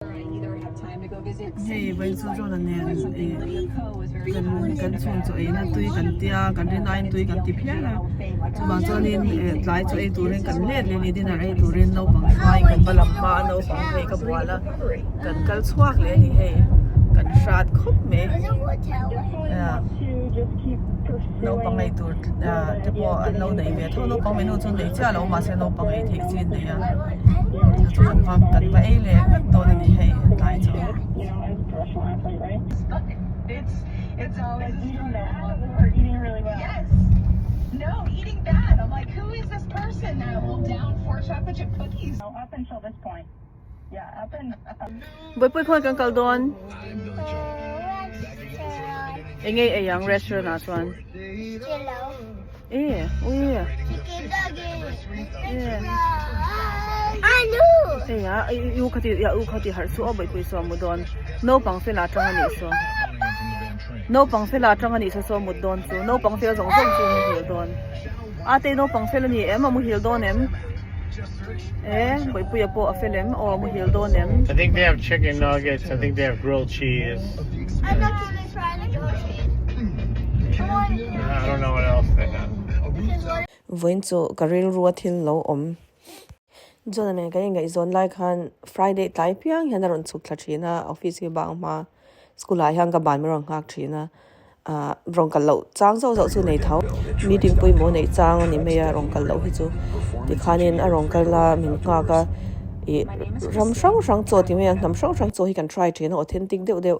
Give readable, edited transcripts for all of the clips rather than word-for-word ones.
Hei vawiin chu John-a nen ih kan kan chhung chaw eina tui kan tia kan rin aiin tui kan ti phian a chuvang chuanin eh tlai chaw ei turin kan let leh a ni dinner ei turin naupang hruaiin kan va lam hma a naupang phei ka bual a kan kal chhuak leh a ni hei kan hrat khawp mai naupang ei tur te pawh an lo nei ve tho naupang menu chu nei chiah lo mahse naupang ei theih chi an nei a chu chu kan va kan va ei leh vek dawn a ni hei tlai chu. Buaipui khawn kan kal dawn. Eng ei ei ang restaurant ah chuan. E ui. E a u khati ya u khati har chu a buaipui chu a mu dawn. Naupang fel ah tang a nih saw. Naupang fel ah tang a nih saw saw mut dawn chu. Naupang fel zawng zawng chu a muhil dawn. Ate naupang fel a ni em a muhil dawn em? E Bawipuia pawh a fel em? Aw a muhil dawn em? I think they have chicken nuggets, I think they have grilled cheese. I'm not gonna try the grilled cheese. I don't know what else they have. Vawiin chu ka rilru a thil lo awm. John-a nen kan inngaihzawn lai khan Friday tlai piang hian a rawn chhuk thla thin a, office hi bang hma School ah hian ka ban mai rawn nghak thin a, ah rawn kal loh chang zauh zauh chu nei tho. Meeting pawimawh neih chang a ni mai a rawn kal loh hi chu tikhanin a rawn kal a min nghak a ih ram hrang hrang chaw ti mai a hnam hrang hrang chaw hi kan try thin a authentic deuh deuh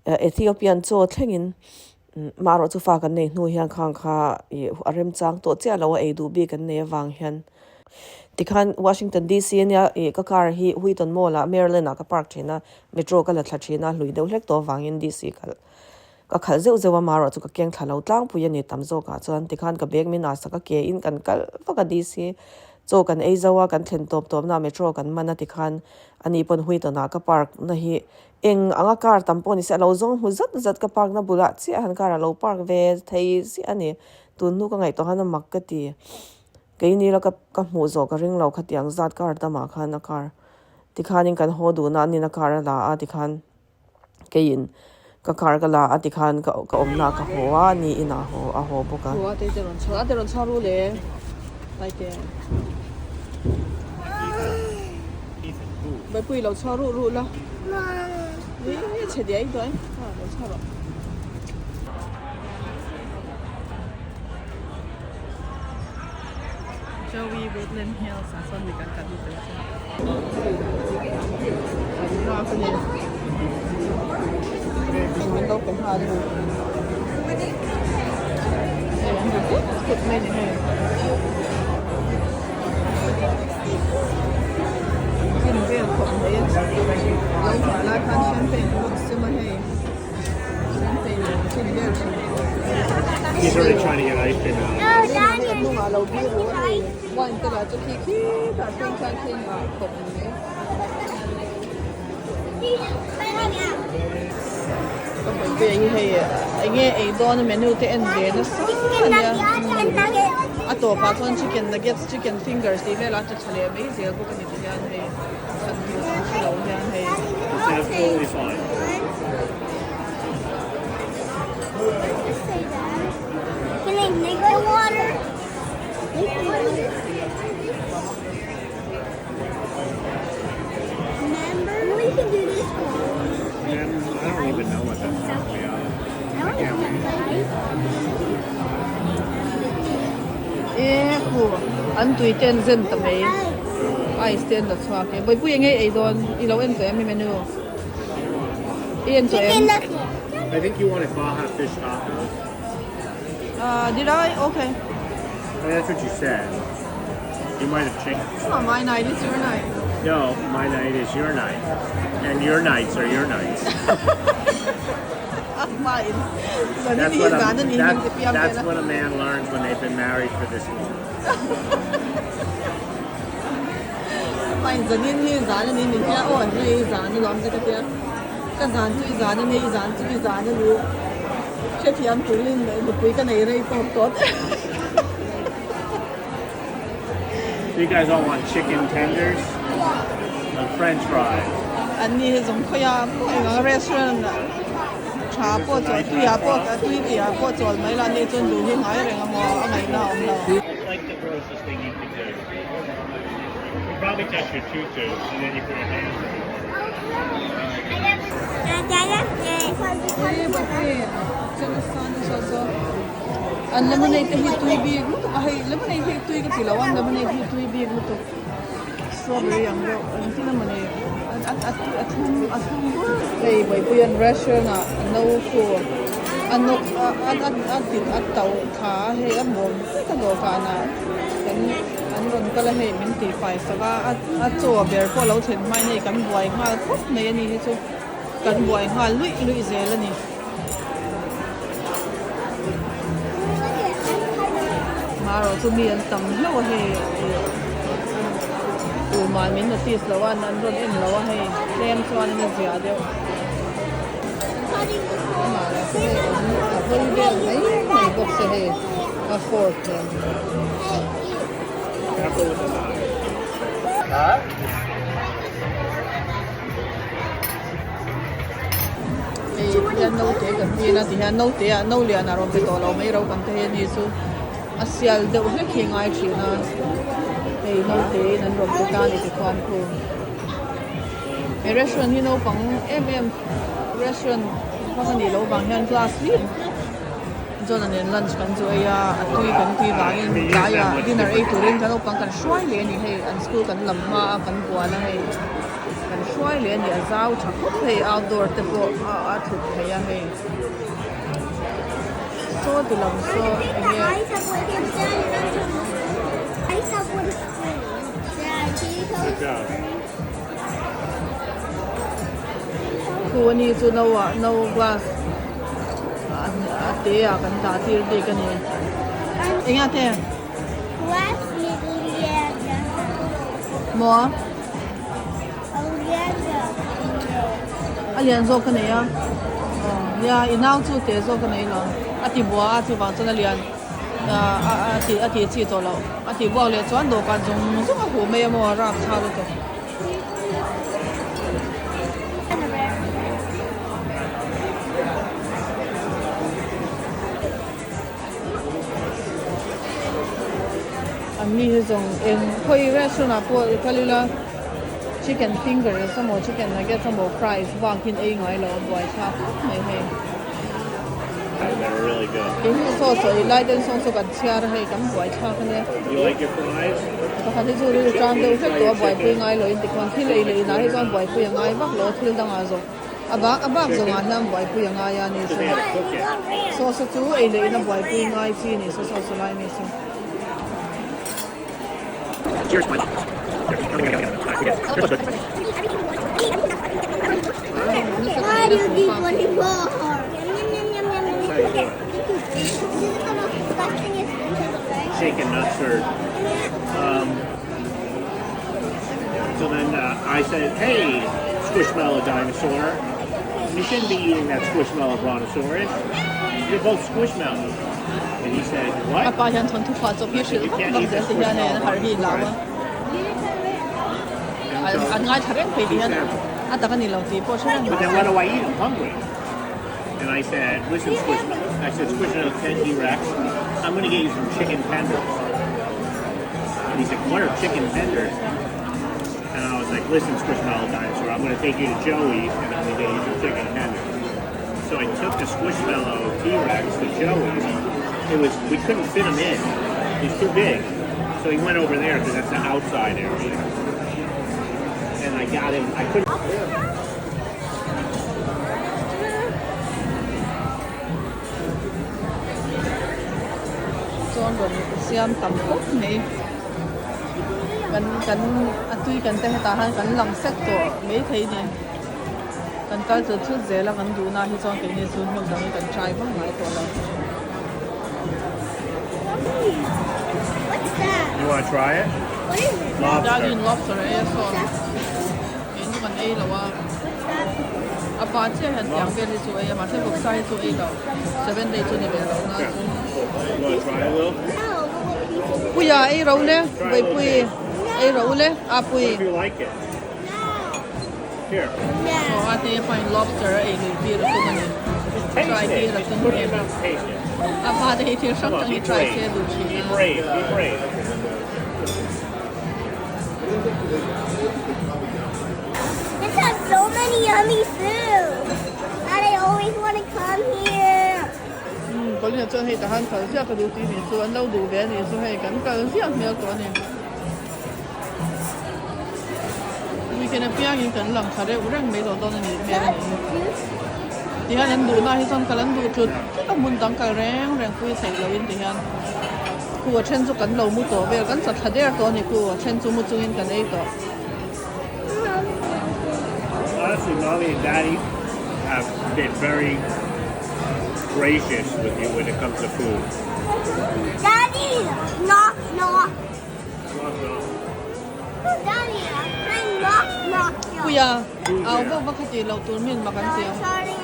Ethiopian chaw thlengin marawh chu fa kan nei hnu hian khang kha ih a remchang tawh chiah lo a ei duh bik an nei avang hian. Tikhan Washington DC ania ih ka car hi Wheaton Mall ah Maryland ah ka park thin a, metro ka la thla thin a, hlui deuh hlek tawh avangin DC khalh ka khalh zeuh zeuh a marawh chu ka keng thla lo tlangpui a ni tam zawk ah chuan tikhan ka bag min ah sak a ke in kan kal vak a DC chaw kan ei zo a kan thlen tawp tawp na metro kan man a tikhan ani pawn Wheaton ah ka park na hi eng anga car tam pawh ni se a lo zawng hmu zat zat ka park na bulah chiah han car a lo park ve thei ziah a ni tun hnu ka ngaihtuah khan a mak ka ti. Keini la ka ka hmuh zawh ka ring lo khatiang zat car tamah khan a car tikhanin kan haw duhna a nin a car a la a tikhan keiin ka car ka la a tikhan ka ka awmna ka haw a ni inah haw a haw bawk a. Haw a te te rawn chhuak a te rawn chhuak ru le tlai te Baipui lo chhuak ruh ruh la ni chhe diai duai a lo chhuak rawh. Joey Woodland Hills ah chuan mi kan kal lut ang che. Kan nghak a ni. Min lo pe nghal a ni. Hei an ri put put mai a ni hei. Gin vel khawp mai a. Lo nghah lai khan champagne ka rawn sem a hei. He's already trying to get ice cream out. Enge ei dawn a menu te en ve nasa ania a tawpah chuan chicken nuggets chicken fingers tih vel a ti tha leh mai zel bawk a ni ti hian hei chhan tur an hre lo hian hei. It's absolutely fine. Can I make the water? Remember? We can do this one. I don't even know what that's to be honest. I want to make E khu an tui ten zen ta mai ice te an la chhuak e bawihpui enge ei dawn i lo en tawh em i menu i en tawh em I think you wanted Baja fish tacos. Did I? Okay. I mean, that's what you said. You might have changed. It's not my night, it's your night. No, my night is your night. And your nights are your nights. Mine. That's what, a, that, that's what a man learns when they've been married for this long. Fine, zanin hi zan a ni min tia aw an hei zan a lawm te ka tia ka zan chu i zan a ni i zan chu i zan a ni hrethiam turin nupui ka nei rei tawk tawh te. So you guys all want chicken tenders? Yeah. And french fries. An ni hi zawng khawi a pawh eng ang restaurant ah tha pawh chawl tui ah pawh tui tih ah pawh chawl mai la ni chuan duh hi ngai reng a maw a ngaihna a awm lo. An lemonade te hi tui bik lutuk a hei lemonade hi tui ka ti lo a lemonade hi tui bik lutuk strawberry ang deuh engtin emaw ni a thlum a thlum bur hei Bawipuian restaurant ah a no khu a nawk a tit a tauh thla a hei a bawm vek a dawhkan ah kan an rawn kal a hei min tih fai sak a a chaw ber pawh lo thlen hmain hei kan buai nghal khawp mai a ni hi chu kan buai nghal luih luih zel a ni. Marawh chu mi an tam hlauh a hei tumah min notice lo a an rawn en lo a hei tlem chuan in a zia deuh. A hawi vel mai mai bawk se hei a fork nen. Hei hian naute kan hmel a ti hian naute ah no lian ah rawn pe tawh lo mai ro kan te hi ani chu a sial deuh hlek hi a ngai thin a hei naute in an rawn pe ta a ni tikhuan khu he restaurant hi naupang em em restaurant hmang a nih loh vang hian glass hlir John-a nen lunch kan chu ei a a tui kan tui vangin tlaiah dinner ei turin kan naupang kan hruai leh a ni hei an school kan lam hma a kan bual a hei. Kan hruai leh a ni a zau tha khawp hei outdoor te pawh a thut theih a hei saw ti lam saw eng nge. Thu a ni chu no ah no glass a te ah kan dah tir bik a ni eng nge te. Maw. A lian zawk ka nei a aw nia i nau chu te zawk ka nei lo a ti bua a chuvang chuan a lian a ti a ti chi tawh loh a ti buak leh chuan dawhkan zawng zawng a huh mai a maw a rap thlak lutuk. An mi hi zawng eng khawi restaurant ah pawh kal ila chicken fingers emaw chicken nuggets emaw fries bak in ei ngai lo a buai thlak khawp mai hei. Kei hi saw saw i lai ten saw saw kan chhiar a hei kan buai thlak ania. Pakhat hi chu rilru tang deuh hlek tawh a buaipui ngai lo in tikhuan thil ei leh inah hi chuan buaipui a ngai vak lo a thil dangah zawng. A bak a bak zawngah hian buaipui a ngai a ni chu. Saw saw chu ei leh in a buaipui ngai chi a ni saw saw saw lai a ni chu. Shaken not stirred. So then I said, hey, Squishmallow dinosaur, you shouldn't be eating that Squishmallow brontosaurus. You're both Squishmallows. And he said, what? A pa hian thawnthu phuah chawp hi hrilh vak vak zel ti hian hei an harh hi lau a. An ngaithla reng phei ti hian a tak a ni lo tih pawh hre reng But then what do I eat? I'm hungry. And I said, listen, Squishmallow. I said, Squishmallow T-Rex, I'm going to get you some chicken tenders. And he said, what are chicken tenders? And I was like, listen, Squishmallow Dinosaur, I'm going to take you to Joey's and I'm going to get you some chicken tenders. So I took the Squishmallow T-Rex to Joey's. It was, we couldn't fit him in. He's too big. So he went over there because that's the outside area. And I got him, I couldn't. Chuan rawn siam tam khawp mai kan kan a tui kan te hetah hian kan lang sek tawh maithei a ni kan kal chut chut zel a kan duhna hi chuan keini chu hmun dang hi kan try vak ngai tawh lo. You want to try it? Darlene lobster ei a sawn keini chu kan ei lo a a pa chiah hian tiang vel hi chu ei a mahse vawksa hi chu ei lo seven day chu ni ve lo na chu. Puia ei ro le Vaipui ei ro le a pui. Here. Aw a te pawhin lobster a ei lui tir a tum a ni. Just Try taste tir it. a Just tum put a it in ni. your mouth and taste it. A pa te hi thil hrang Come on, hrang be hi try brave. se duh Be thin a. brave. Be brave. This has so many yummy food. And I always want to come here. Umm Colina chuan hei tahan kal ziak a duh tih nih chu an lo duh ve a nih chu hei kan kal ziak hmel tawh a ni. Weekend apiangin kan lang thla reuh reng mai tawh dawn a nih hmel a nih hi. Tihian an duhna hi chuan kal an duh thut thut a hmun dang kal reng reng pui theih lohin tihian khu a then chu kan lo mu tawh vel kan chat thla der tawh a ni khu a then chu mu chungin kan ei tawh. Honestly, mommy and daddy have been very gracious with you when it comes to food. Daddy, knock, knock. Knock, knock. Daddy, I'm knock, knock, knock. Puia, au vak vak kha tih loh tur min mak an ti ang. Sorry.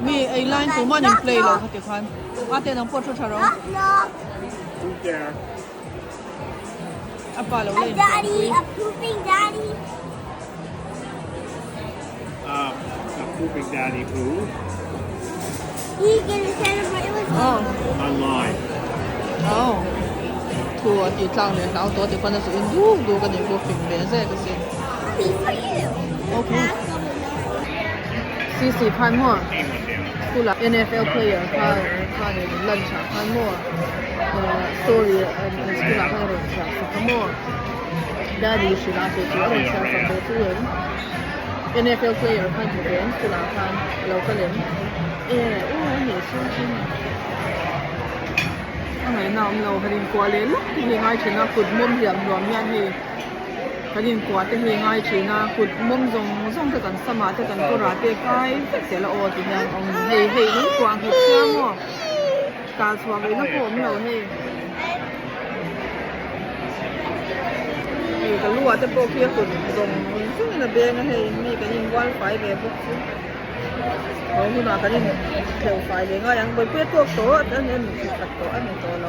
Mi ei line tuman in play lo kha ti khan. A te nang pawh thu tha rawh. Knock, knock. Who's there? A pa lo A la in daddy, pui. a pooping daddy. A pooping daddy who? He gonna celebrate with Aw. Online. Aw. Thu a tih tlang leh hlau tawh ti khan a zu in duk duk a ni pawh fing ve zek a sin. me for you. Okay. Sisi khan maw school ah NFL player kha khan in lunch ah khan maw story an school ah khan a rawn chhiar sak a maw daddy hrilh a chu chu a rawn chhiar sak ve chu em NFL player khan hmu ve an school ah khan a lo kal em e aw a nih chu a ngaihna awm lo han inkuah leh lawk te hi ngai thin a kut mawm hliam hluam hian hei kan inkuah te hi ngai thin a kut mawm zawng zawng te kan samah te kan kawrah te kai vek zel a aw ti hian awm hei hei min kuah nghet sia maw tal chhuah ngaihna pawh awm lo hei hei ka lu ah te pawh khi a kut zawng zawng in a beng a hei mi kan inbual fai ve bawk chu haw hunah kan in hleuh fai leh ngai ang bawihpuia tawk tawh a an en khat tawh a ni tawh lo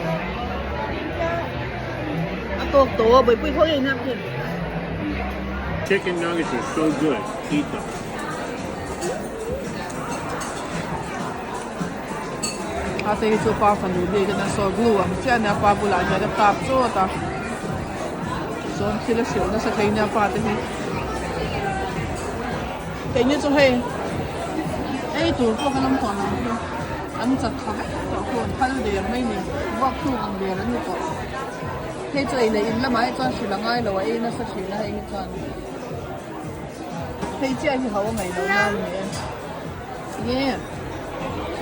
a tawk tawh a bawihpui thaw in napkin. Chicken nuggets are so good. Eat them. A te hi chu pa fanu bik in a saw glue ang chiah a nia pa bulah hian a tap chawt a chuan thil a hrilh nasa thei nia pa te hi keini chu hei ei tur pawh kan awm tawh lo chu an chat tha vek tawh khu an phal der mai ni vuak thluk ang der an ni tawh hei chu ei leh in lamah hi chuan hrilh a ngai lo a ei nasa thin a hei hi chuan hei chiah hi ho a ngaih loh nan a ni e.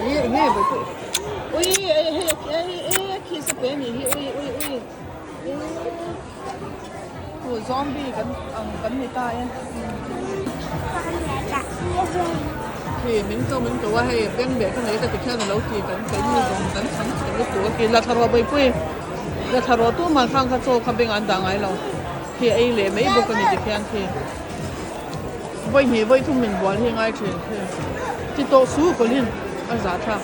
Nge ui nge ui ui hei hei hei a khi sa pe a nih hi ui ui ui u zombie kan ang kan ni ta e khi min ko min ko a hei beng beh ka nei ka ti khian alo ti kan keini zawng kan chhang chhe lutuk a khi la thla rawh bawihpui la thla rawh tu man khang kha chaw kha beng an dah ngai lo khi ei leh mai bawk a ni ti khian khi. Vawi hnih vawi thum min bual hi ngai thin khi ti tawh su kawlhin a za thlak.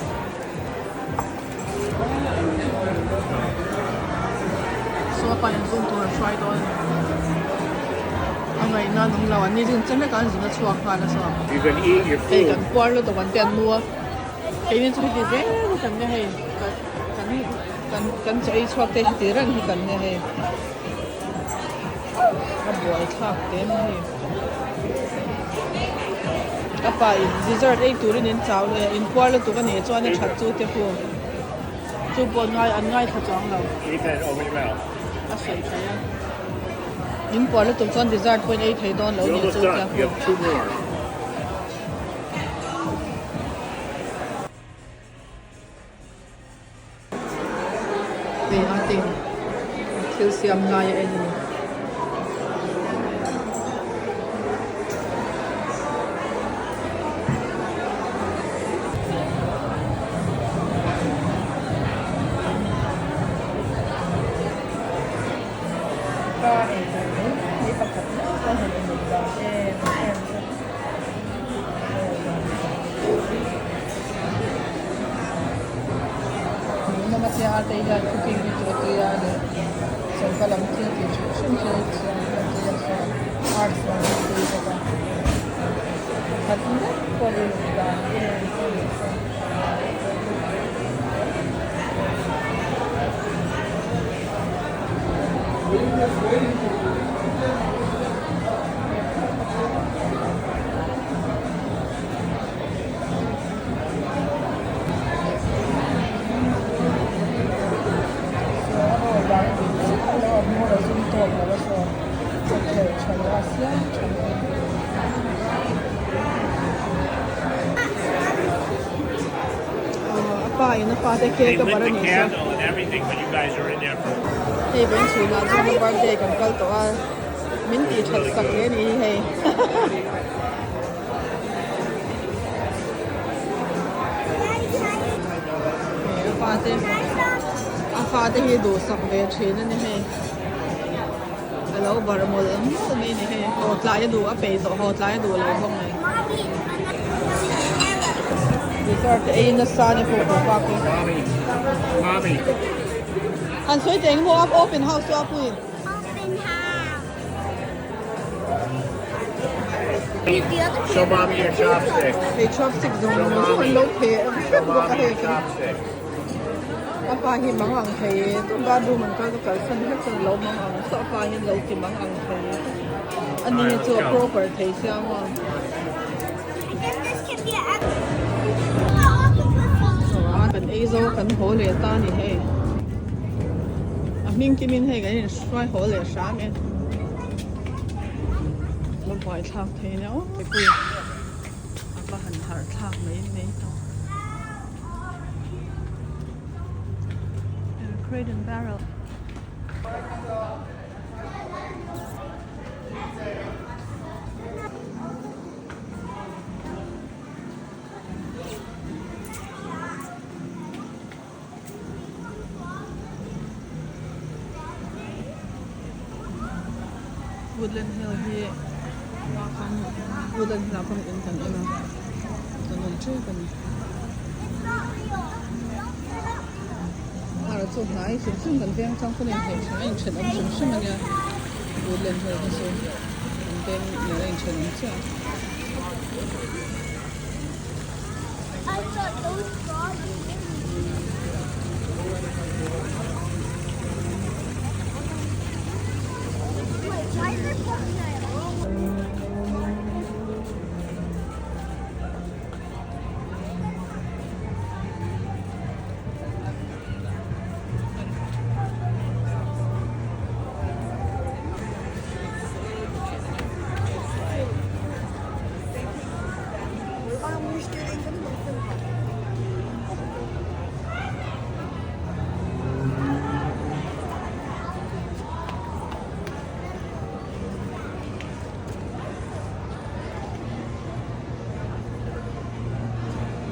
Saw pa in zoom tur an hruai dawn a ni. A ngaihna an awm lo an ni zin che hlek a an zin a chhuak nghal a saw. You can eat your Hei food. kan puar lutuk an te an mu a keini chu heti zel hi kan nia hei kan kan kan chaw ei chhuak te heti reng hi kan nia hei. A buai thlak te mai hei. A pa in dessert ei turin in chau leh a inpuar lutuk a nih chuan a that chu te hu chu pawh ngai an ngaithla chuang lo. A sawi thei a. Inpuar lutuk chuan dessert pawhin ei thei dawn lo nih chu te hu. Hei a tin thil siam lai a en a ni. Ka ei tur mai mai pakhat mai chuan han inawm dan em em chu. Hmuhnawm a tia te hian cooking hi chu a tui a leh choka lam thil tih hrim hrim thil siam hi a tui a chuan arts lam hi a tui bawk a. Pakhat lek pawh uluk dan em em a. They lit the candle and everything, but you guys are in there for. Hei vawiin chhunah chuan a birthday kan kal tawh a, min tih that sak hle a ni hi hei. A fate a fate hi duhsak ve thin a ni hei a lo barh mawlh mawlh mai a ni hei haw tlai a duh a peih tawh haw tlai a duh lo bawk mai dessert ei nasa a ni pawh pawh pak hi an sawi teh engemaw open house chu a pui. Show mommy your chopsticks. Hei chopstick zawng Show zawng mommy. an lo pheh Show hrep bawk a mommy hei your chu. chopsticks. A pa hi mang ang thei e tum bathroom an kal ka kalsan hlek chuan a lo mang ang so a pa hian lo ti mang ang thei a ni hi chu a proper thei sia maw. Kan ei zo kan haw leh ta a ni hei. A hming kimin hei kan inhruai haw leh hram e. La buai thlak thei nia aw mipui a va han harh thlak mai mai tawh. Crate and barrel. Woodland Hill hi Woodland Hill ah khan in kan en a kan awm tep a ni a chu hnai hrim hrim kan veng chang pawn a inhneih hrim a inthenawm hrim hrim a nia Woodland Hill hi chu kan veng nen a inthenawm chiah a.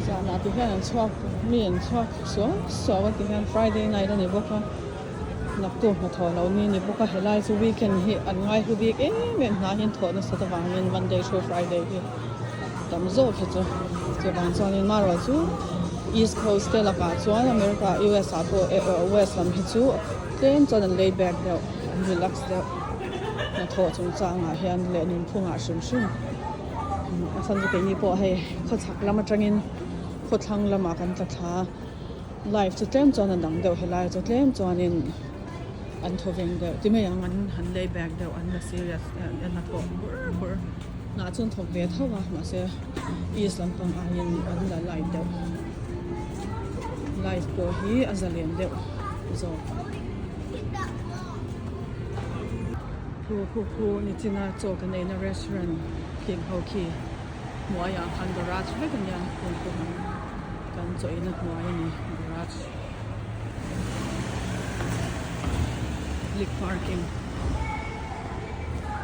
Zanah ti hian an chhuak mi an chhuak suau suau a ti hian Friday night a ni bawk a naktuk hnathawh loh ni a ni bawk a helai chu weekend hi an ngai hlu bik em em hna hian thawh nasat avangin Monday through Friday hi tam zawk hi chu chuvang chuanin marawh chu East Coast te lakah chuan America US ah pawh West lam hi chu tlem chuan an laid back deuh an relax deuh hnathawh chungchangah hian leh nunphungah hrim hrim a chhan chu keini pawh hei khawchhak lam atangin khawthlang lamah kan tla thla a life chu tlem chuan a dang deuh helai chu tlem chuanin an thaw veng deuh ti mai ang an han laid back deuh an la serious an la thawh bur bur. Hnah chuan thawk ve tho a mahse east lampang aiin an la light deuh light pawh hi a zalen deuh zawk. Khu khu khu nichina chaw kan eina restaurant khing ho khi hnuaiah khan garage vek a nia hmun pawh kan kan chaw eina hnuai a ni garage public parking.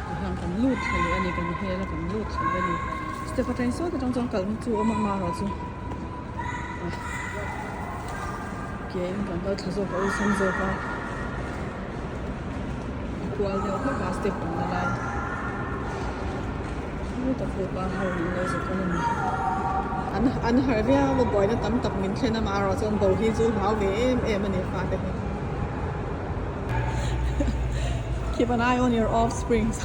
Tihian kan lut thla leh a ni kan hel a kan lut thla leh a ni step atangin sawi atang chuan kalna chu a awm a amaherawh chu ke in kan kal thla zawk a awlsam zawk a a kual deuh hlek a step awmna lai heta pawh a ho in lo zawk a ni an an harh viau a buaina tam tak min thlen a amaherawh chuan bo hi chu hlau ve em em a ni fate hi. Keep an eye on your offsprings.